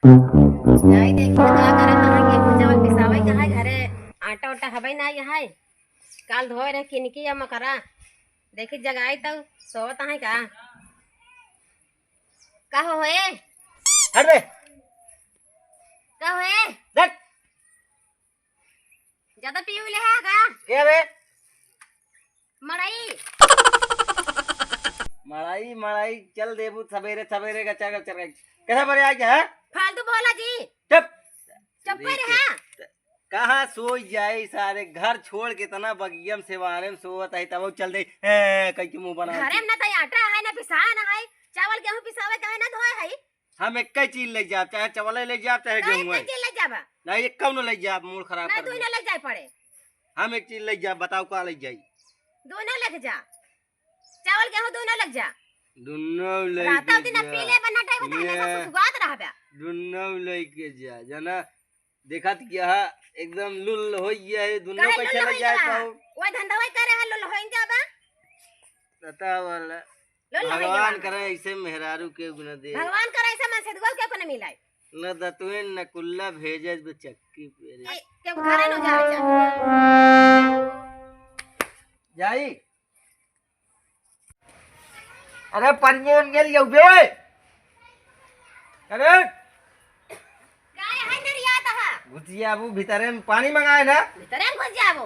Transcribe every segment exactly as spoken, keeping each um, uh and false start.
जाई देखी का करत है, गेहूं चावल पिसावे कहाँ घरे, आटा उटा हबे ना यहाँ। काल धोए रहे किनकी या मकरा, देखी जगाई तउ सोवत है का? का हो होए? हट बे। का होए? हट। ज्यादा पीऊ ले है का? क्या बे? मड़ई। मड़ई, मड़ई, चल देबू सबेरे, सबेरे गचर, गचर, गचर। कैसा बरे आ गया है? फालतू बोला जी। चुप। चुप कर रहा। कहाँ सोई जाए सारे, घर छोड़ के इतना बगियम से वारे में सोवत है, तब चल दे, ए, कहीं के मुंह बना घरे में ना तो आटा है, ना पिसान है, चावल गेहूं पिसावे का है, ना धोए है। हम एक ही चीज ले जाब, चाहे चावल ले जाब, चाहे काहे गेहूं एक है। चीज ले जाबा? नहीं, एक कौनो ले जाब, मूड खराब ना, कर दुइनो दे। ले जाए पड़े। हम एक चीज ले जाब, बताओ का ले जाई? दुइनो ले जा, चावल गेहूं दुइनो ले जा। दुनो ले रहता के दिन जा। पीले बना टाइप होता है, ले। ऐसा सुसुगात रहबा। दुनो ले के जा, जाना, देखा तो क्या है, एकदम लुल हो गया है, दुनो काहे कैसे लुल ले होई जाए जाबा? पाओ? वो धंधा वही करे है, लुल होई जाबा। पता वाला। लो, लो, भगवान लो। करे ऐसे मेहरारू के गुण दे। भगवान करे ऐसे मन से दुआ के कोने मिलाई। न दतुएन न कुल्ला भेजे बे चक्की पे रे। ए, के घरे न जावे चाहे। जाई। अरे पनिया उनिया लियाऊ बे। अरे। काय है नरियात है? घुस जाबू भीतरे में, पानी मंगाए ना। भीतरे में घुस जाबू।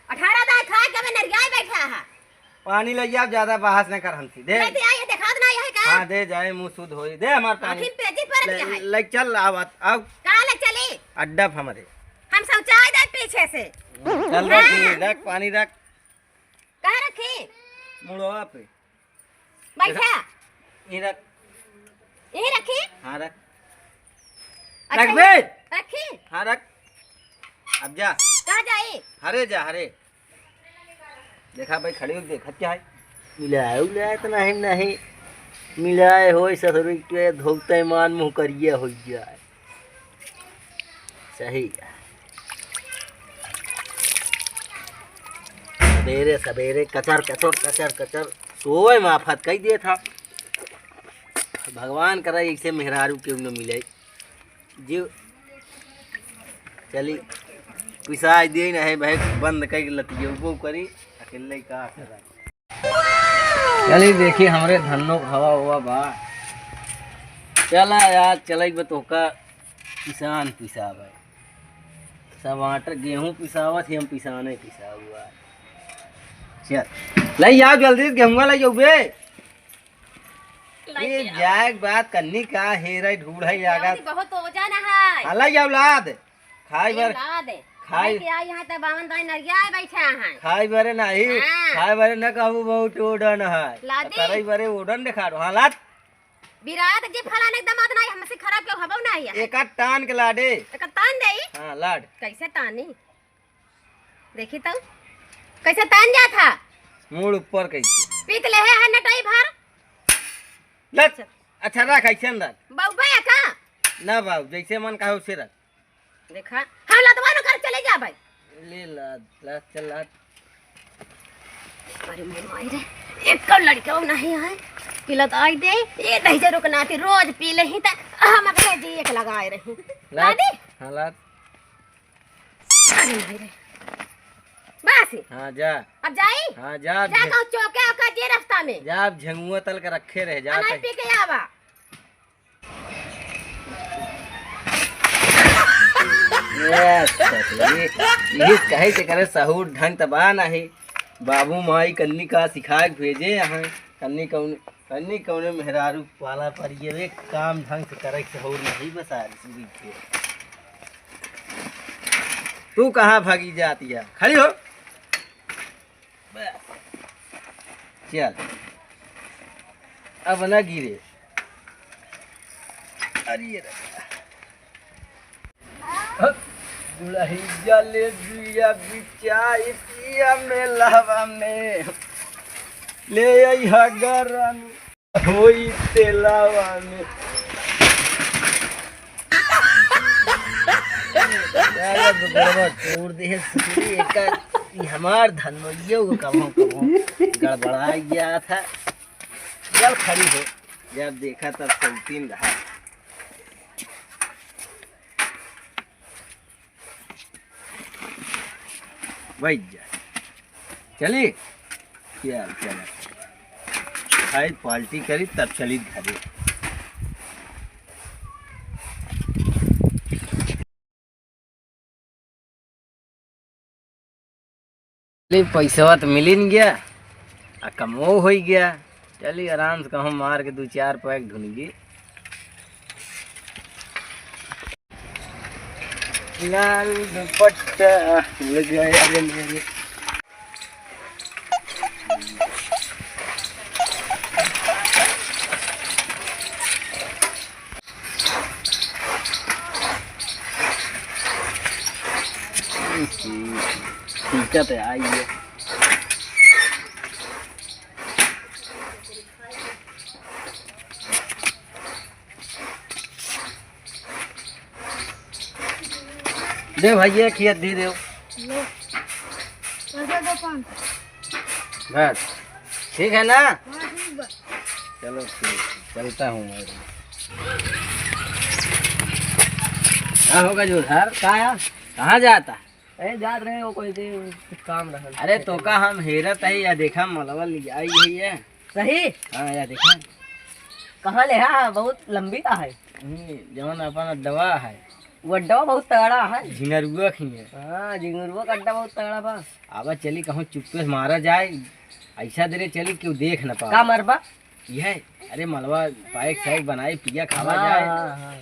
अठारह दाई खाए के नरियाए बैठा है। पानी ले जाओ, ज्यादा बहस न कर हमसे। दे। नहीं तो ये देखात ना है का? हाँ, दे जाए, मुंह शुद्ध होई। दे हमार पानी। आखिर पेजी पर ले, क्या है? ले चल, आव, आव। कहाँ ले चली? अड्डा पे हमारे। हम शौचालय दे पीछे से। चल, हाँ। रख, रख, पानी रख। कहाँ रखी? मुड़वा पे। बैठा। ये रख। यही रखी? हाँ, रख। अच्छा, रख बे। रखी? हाँ, रख। अब जा। कहाँ जाई? हरे जा, हरे। देखा भाई, खड़ी होके देखत क्या है? मिलाए उलाए तो नहीं, नहीं। मिलाए होई ससुरी के धोते मान मुँह करिया हो जाए। सही। सबेरे सबेरे कचर कचर, कचर कचर, सोए में आफत कई दिए था। भगवान करे ऐसे मेहरारू केहू न मिले। जीव चली पिसाई दिए न है भाई, बंद कई लतियबो करी, अकेले का करा। चली देखी हमरे धन्नो क हवा हुआ बा। चला यार, चले बा तोहका पिसान पिसावे। सब आटा गेहूं पिसावत ही, हम पिसाने पिसावा। चल, ले आओ जल्दी से गेहुआ ले जाओ बे। ये जाए के बाद कन्नी का हेरे ढूढ़े जागा। बहुत ओजन है। हाँ, ले आओ लाद। खाई अरे बर-, लाद। खाई खाई के आई यहाँ त बावन दाई नरिया बैठा है। खाई बरे नहीं, हाँ। खाई बरे न कहू बहुत ओडन है। लादी। करई बरे ओडन देखा दो। हाँ, लाद। विराट जी फलाने के दामाद नहीं, हमसे खराब केहू हबो नहीं है। एक आध तान के लाडे। एक तान देई? हाँ, लाड। कैसे तानी? देखी तो, कैसे तान जात है? मूड़ ऊपर कैसे? पीत लेहे है नटई भर। लट। अच्छा। अच्छा, रख, ऐसे अंदर। बउबा है का? ना बाबू, जैसे मन कहे उसे रख। देखा, हम लदवा न कर चले जा भाई। ले ला, ला, चल ला। अरे मोर माई रे, एक लड़का नहीं है, पिलत आई दे, ये दही जरूर के नाती रोज पी ले ही त हम अपने जी एक लगाए रही। ला। ला दे। हाँ, ला। अरे माई रे। बस। हाँ, जा। अब जाई? हाँ, जा, जा झे-, कहूँ चौके ओके जे रास्ता में। जा, अब झेंगुआ तल के रखे रहे, जा अनाज तहीं। पी के आवा। ये ससुरी, यही कहे के करे सहूर ढंग त बा नाही। बाबू माई कन्नी का सिखाए के भेजे हैं। कन्नी कौन, कन्नी कौने मेहरारू पाला पर ये वे काम ढंग से करे के सहूर नहीं बसा रही के। तू कहाँ भागी जाती है? खड़ी हो। बस। चल। अब ना गिरे। अरे रे। गुड़ही जले दिया बिचाई पिया मेलावा में। ले आई हा गरम। होई तेलावा में। साला दुगड़वा तोड़ दे है सुखी, एकर, ई हमार धनोइयो को कबहूँ, कबहूँ गड़बड़ा गया था। चल खड़ी हो, जब देखा तब सौतीन रहा। बैठ जा। चली? चल, चल। खाई पार्टी करी, तब चली घरे। ले, पैसवा तो मिलिन गया, आ कमो होइ गया। चली, आराम से कहूँ मार के दू चार पैक ढूंढी। लाल दुपट्टा ले जाए रे मेरे। ठीक है, तो आई है। दे भाई, एक ही दे दो। लो। पैसा दो पाँच सौ। बस, ठीक है ना? हाँ, ठीक बा। चलो ठीक, चलता हूँ मैं। का होगा जो सर, का है? कहाँ जाता? ए, जात रहे हो कोई दे, कुछ काम रहल। अरे, तो का हम हेरत है या देखा मलवा ले आई है ये? सही? हाँ, या देखा। कहाँ ले? हाँ, बहुत लंबी का है। नहीं, जवन अपन अड्डवा है। वो अड्डवा बहुत तगड़ा है। झिंगरुआ खी है। हाँ, झिंगरुआ का अड्डा बहुत तगड़ा बा। आवा चली कहूँ चुप्पे से मारा जाए, ऐसा देरे चली केहू देख न पावे। का मरबा? यह, अरे मलवा पाएक साएक बनाए, पिया खावा हाँ, जाए। हाँ, हाँ।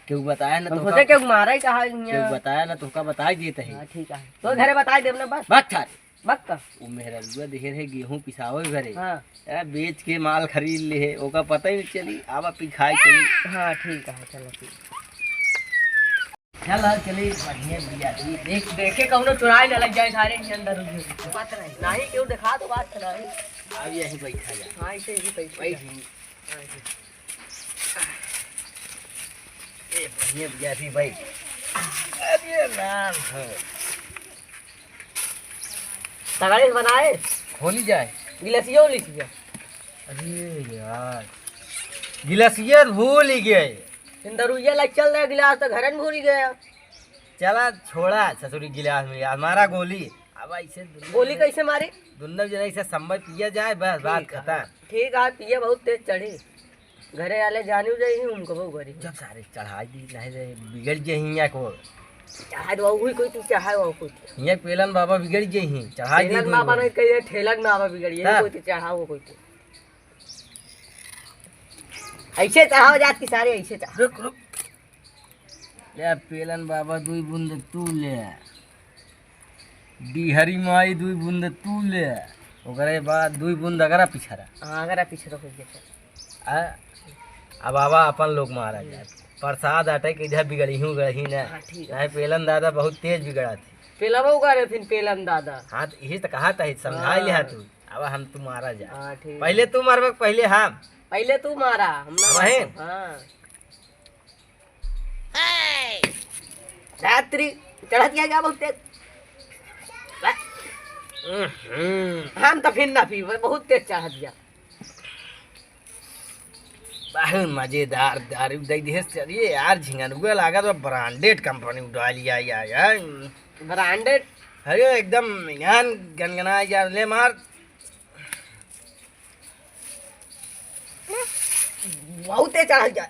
केहू बताए न हम तोका, सोचे केहू मारा ही कहा हियाँ। केहू बताए न तोका बताए देत है। हाँ, ठीक है। तो घरे बताए देब ना बस। बस थारे। बस का? वो मेहररुआ देहे रहे गेहूँ पिसावे घरे। हाँ। ए, बेच के माल खरीद ले है, ओका पता ही नहीं चली, आवा पी खाए चली। हाँ, ठीक है, चलो ठीक। चल, चल, चली, बढ़िया बिया थी। देख, देखे कौनो चुराए न लग जाए सारे के अंदर। बात नहीं। नहीं, क्यों दिखा दो, बात नहीं। अब यहीं बैठा जा। हाँ, इसे यहीं बैठ बैठ। जा। हाँ, इसे। ए, बढ़िया बिया थी भाई। अरे राम हो। तगड़े से बनाए। खोली जाए। गिलसिया उलसिया। अरे यार, गिलसिया भूल ही गए। सिंदरुइया लाई चल रहा गिलास तो घरन भूल गया। चला छोड़ा ससुरी गिलास में यार, मारा गोली। अब ऐसे दुन्नो गोली जने, कैसे मारी? दुन्नो जने ऐसे संभल पिया जाए, बस बात ठीक है। खत्म। ठीक है, पिया बहुत तेज चढ़ी। घरे आले जानियो जाई ही उनको बहु घरी। जब सारे चढ़ाई दी नहीं रे, बिगड़ गए ही या को। चाहे वो कोई, कोई तू चाहे वो कोई। ये पेलन बाबा बिगड़ गए ही, चढ़ाई दी पेलन बाबा नहीं कहिए, ठेलन बाबा बिगड़ गए, हाँ। कोई तू चाहे वो कोई तू। ऐसे चाहो जात की सारे ऐसे चाहो। रुक, रुक। ले पेलन बाबा दुई बूंद तू ले। बिहरी माई दुई बूंद तू ले। ओकरे बाद दुई बूंद अगरा पिछरा। हाँ, अगरा पिछरा हो गया। आ, अब बाबा अपन लोग मारा जाए। प्रसाद आटे के इधर बिगड़ी हूँ गढ़ी ना। हाँ, ठीक है। नहीं, पेलन दादा बहुत तेज बिगड़ा थे। पेला वो करे फिर पेलन दादा। हाँ, तो यही तो कहा था, समझा ही लिया हाँ। तू। अब हम तुम्हारा जा। हाँ, ठीक। पहले तू मारबे, पहले हम। पहले तू मारा, हम ना वही। मारबे। हाँ। रात्रि चढ़त गया, क्या बहुत तेज। हम्म। हम तो फिर ना पीबे, बहुत तेज चढ़त गया। बहुत मजेदार दारू दे दिए। चलिए यार, झिंगनुआ लागत बा, branded company उठा लिया यार, यार। Branded? अरे एकदम यार गनगना यार, ले मार। बहुते चढ़ल जा।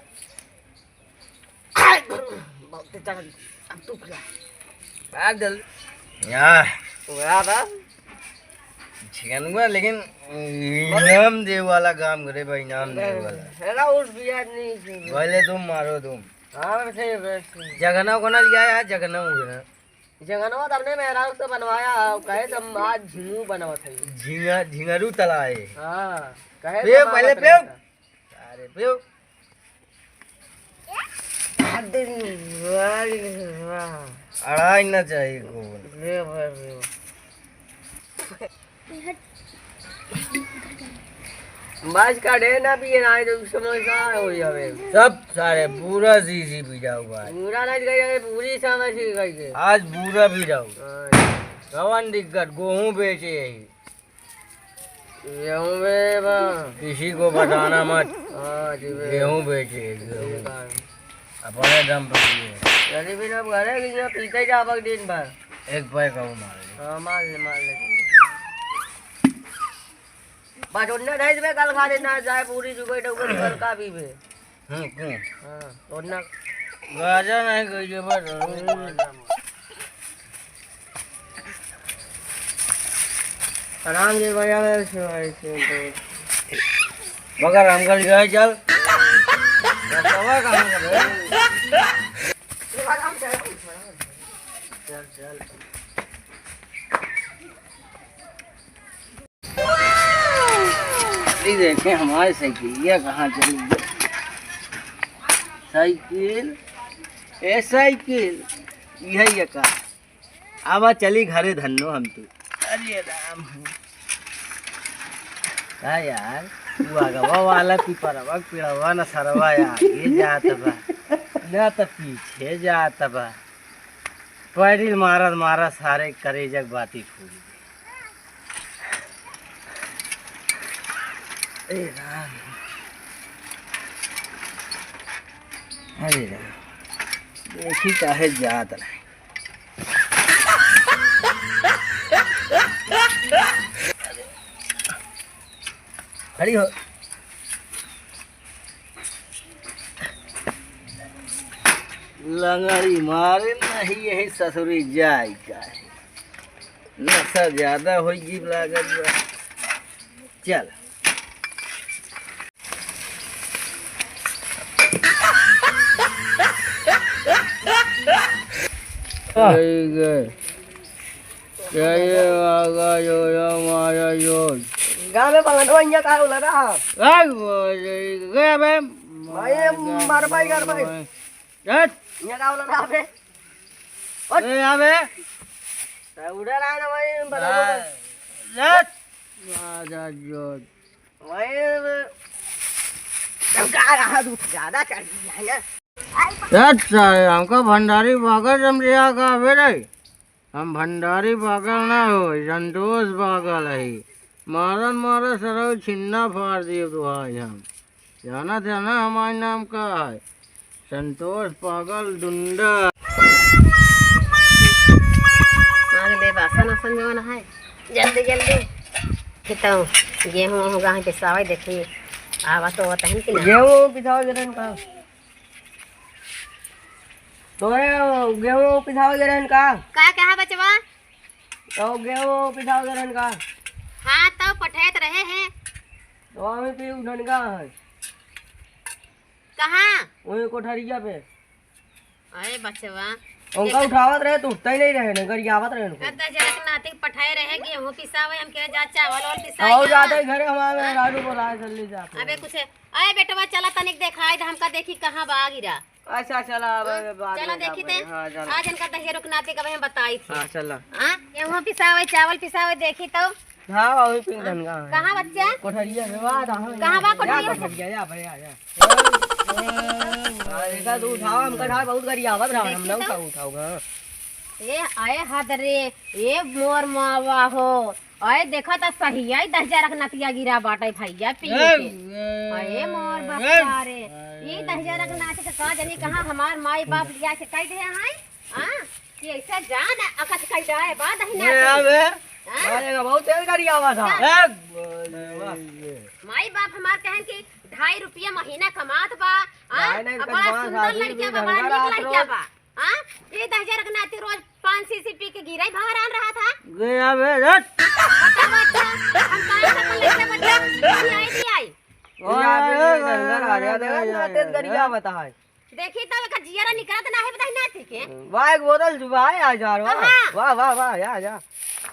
बहुते चढ़ल। अब तू पिया। आ जल। या। वाह, वाह। झिंगनुआ, लेकिन इनाम दे वाला काम करे भाई, इनाम दे वाला। है ना, उस बिया नहीं। पहले तुम मारो तुम। हाँ, सही, बस। जगना उगना लिया यार, जगना उगना। जंगनवा तो अपने मेहरारू से बनवाया है, कहे तो हम आज झिंगू बनवत हई। झिंगा-, झिंगरू तलाए। हाँ, कहे पियो, तो पहले बनवत पियो। हई। अरे पियो। अरे वाह, वाह। अड़ाई ना चाहिए को। ले भाई, ले। बाज का ढेर ना पिए ना, तो समोसा हो जावे। सब सारे पूरा शीशी पी जाऊंगा आज। पूरा ना गई, पूरी समझ ही गई के। आज पूरा पी जाऊंगा। हाँ। कवन दिक्कत, गेहूं बेचे यही। गेहूं बे बा। किसी को बताना मत। हाँ, जी बे। गेहूं बेचे, गेहूं। ठीक है। अपने दम पर पिए। गरीबी ना घरे की ना पीते जाबक दिन भर। एक बैग और मार ले। हाँ, मार ले, मार ले। बस उन्ने ढाई रुपये कल खा लेना, चाहे पूरी जुगै डुगै कल का भी बे। हम्म, हम्म। हाँ, उन्ना। गाजा नहीं गई है, बस। आराम से बजा ले, सुनाई से तो। मगर हम गल गए, चल। रस्तवा कहाँ से है? चल, चल। ई देखे हमारी साइकिलिया कहाँ चली गई। साइकिल, ए साइकिल, यही ये का। आवा चली घरे धन्नो हम तू। अरे राम। का यार, तू आगवा वाला पिपरवा पेड़वा न सरवा आगे जात बा, न त पीछे जात बा। पैडिल मारत मारत सारे करेजक बाती फूल गई। ए राम। अरे राम। देखी काहे जात रहे। खड़ी हो। लंगड़ी मारे नहीं यही ससुरी जाई का है। नशा ज्यादा होई गई लागत बा। चल। ठीक है। जय माता जो, जय माता जो। गाँव में पलटवा इहाँ का होला रहा? ए, वो, ये, ये अबे। भाई, ये मार भाई, कर भाई। हट। इहाँ का होला रहा बे? हट। ए, अबे। तो उड़ा रहा ना भाई, पलटवा। हाँ। हट। माता जो। वही, हमका रहा तू ज्यादा चढ़ गया है ना। अच्छा, हमका भंडारी बागल समझिया का बे रे? हम भंडारी बागल ना हो, संतोष बागल है। मारन मारे सरौ छिन्ना फाड़ दिए तो आज हम। जाना था ना हमारे नाम का है? संतोष पागल डुंडा। आगे बे बासन आसन जवन है, जल्दी जल्दी। कि तो गेहूँ वहूँ गाँव पिसावे देखी, आवा तो होता है कि ना? गेहूँ पिसावे जरन का? तोरे गेहूँ पिसावे जरन का? का कहा बचवा? तो गेहूँ पिसावे जरन का? हाँ, तो पठैत रहे हैं। तो अभी पी उठन का है? कहाँ? वही कोठरिया पे। अरे बचवा, उनका देखा उठावत रहे तो उठता ही नहीं रहे, गरियावत रहे उनको। अब दस जरा के नाती के पठाए रहे, गेहूं पिसावे, हम कहे जा चावल वावल पिसाई और ना। जाते ही घरे हमारे हाँ? मेहरारू बोला है, जल्दी जाते अबे हैं। कुछ, अरे बेटवा चला तनिक देखाई दे हमका, देखी कहाँ बा गिरा। अच्छा चला, अब हाँ? बात चला में देखी जाते ते, हैं। हाँ, चला। आज इनका दहिया रुक नाती का हम बताई थी। हाँ, चला। हाँ? गेहूं पिसावे, चावल पिसावे, देखी तो। हाँ, वही पिंधन का है। कहाँ बच्चा? कोठरिया में बा, रहा है। कहाँ बा कोठरिया? या, या, या, या। हाँ, देखा तू उठाओ, हमका उठाओ, बहुत गरियावत रहा, हम देखी ना तो। उठाओ, उठाओ, हाँ। ए, आए हद रे, ए मोर मावा हो। आए देखा त सही आई, दस हजार के नतिया गिरा बाटे भैया पी के। आए मोर बच्चा रे, ई दस हजार के नाच के का जानी कहाँ हमार माई बाप लिया के कह दे हैं, हाँ? कि ऐसा जान अकस कह जाए बा दहिना ये के। आवे। हाँ? अरे, बहुत तेज गरियावा था। हाँ। ए, बोले, वाह। माई बाप हमार कहन कि ढाई रुपया महीना कमात बा, हाँ? नहीं, नहीं, अब बड़ा कमात सुंदर था, लड़किया फिर बा, बड़ा ढंगा नीक रात लड़किया रोज। बा, हाँ? ये दस हजार के नाती रोज पान सीसी पी के गिरे भरान रहा था। गया बे, हट। बतावा अच्छा, हम कहाँ से अपन लड़का बच्चा, नहीं आई, नहीं आई। ये आवे, ये ढंगा रहा, देखा, देखा, तेज गरियावा था है। देखी तब एकर जियरा निकलत ना है, बताई नाती के। वाह, एक बोतल जुबाए आ जा रहा। कहाँ? वाह, वाह, वाह, या, या।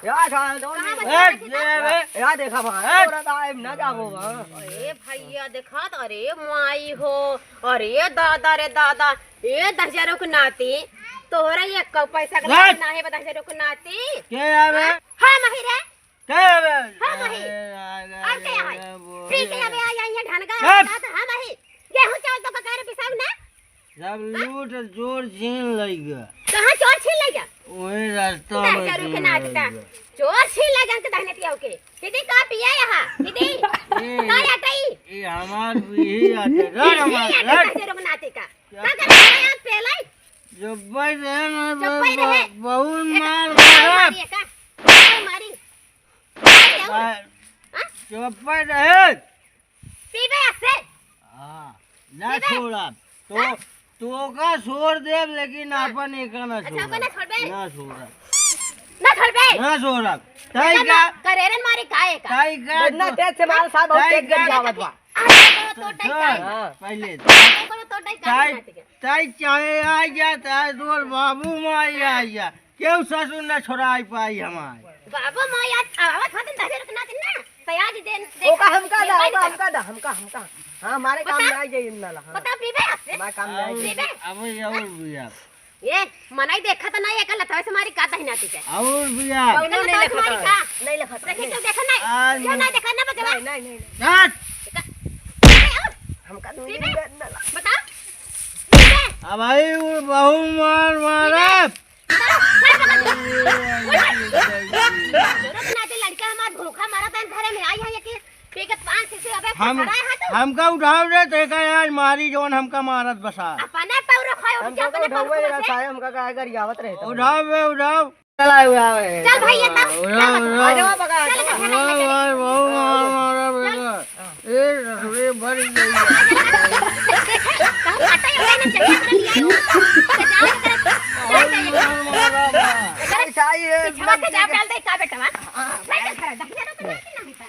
या, खा, दो कहाँ मिनट। बच्चा ए, रखी था? ये बे। या, देखा भाई, ए। तोरा दाई ना जाबो, हाँ। अरे भैया, देखा त, अरे माई हो, अरे दादा रे दादा, ए दस हजारों के नाती, तोहरा ये क-, पैसा के ए। लाभ ना है, दस हजारों के नाती। के आवे? हाँ? हाँ, मही रे। का बे? हाँ, वही। अरे, आ, आ, और क्या है? आ, वो, ठीक है, अबे, आ, आ, ये ढनगा चुप। रहता तो हम वही। गेहूं चावल तो पका रहे, पिसाऊ ना? सब लूट चोर छीन लइगा। कहाँ चोर छीन लइगा? वही रास्ता में दस हजार रुपये छीन नाचता। लइगा। चोर छीन लइगा के दहने पियाऊ के। दीदी, का पिया यहाँ? दीदी, ए, का आटा ई? ये हमार भी आटा। रख यही हमार, आटा रख। दस हजार रुपये नाते का। क्या? का करे यहाँ पेलाई? जब्बे रहे ना, जब्बे ब-, रहे। बहुत मार। चुप रहे। पीबे ऐसे। हाँ, ना पीबे। छोड़ब। तो, हाँ? तोका छोड़ देब, लेकिन हाँ। आपन एका ना अच्छा, छोड़ब। ओका ना छोड़बे? ना छोड़ब। ना छोड़बे? ना छोड़ब। ताई ना, का? करेरन मारी का एका? ताई का? बदना तो तेज से मारो साहब, बहुत ताई तेज का? गड़ी आवत बा। अरे, तो, तो ताई सुन, का? हाँ। पहले। तो, तो ताई का ताई, नाटक है? ताई चाहे आ जा, चाहे तोर बाबू माई आ जा। केहू ससुर न छोड़ाई पाई हमार। बाबू माई आज आवत होत दस रुक ना दिन ना, तो आज दिन देख, ओका हमका दा, देख, ओका देख। हमका दा, हमका, हमका। हाँ, हमारे काम बता। में आ जाइए ना ला, हाँ। बता, पीबे आपसे? हमारे काम में आ जाइए। पीबे? अब, अब ये और भी आप। ये मनई देखा तो नहीं, एक लथवे से मारी का दहिना टीके। और भी आप। कौनो एक नहीं लथवे से लखता मारी है। का? नहीं लखता है। देखी तो देखा नहीं। आज क्यों नहीं देखा ना बचवा? नहीं, नहीं, नहीं, नहीं। हट। हमका दूध पीबे? नहीं देना ला। बता। पीबे? अब भाई वो बहू मार मारा। पीबे? जरूरत ना दे, लड़का हमार धोखा मारा था, घरे में आई है ये कि पी के पान से, से अबे हम, फंसा रहा है तो। हमका उठाव रे, ते का आज मारी जौन हमका मारत बसा। अपने पौरो खाए, हम उठा तो अपने पौरो उठावे खाए। रहा साहब, हमका का गरियावत रहे तो। उठाव बे, उठाव। चला हुआ है। चल भैया, तब उठाव, चल। उठाव। आ जाओ बका। चल, चल, चल, चल, चल। उठाव, उठाव, मारा, मारा बेटा। ए, ससुरे भर गई।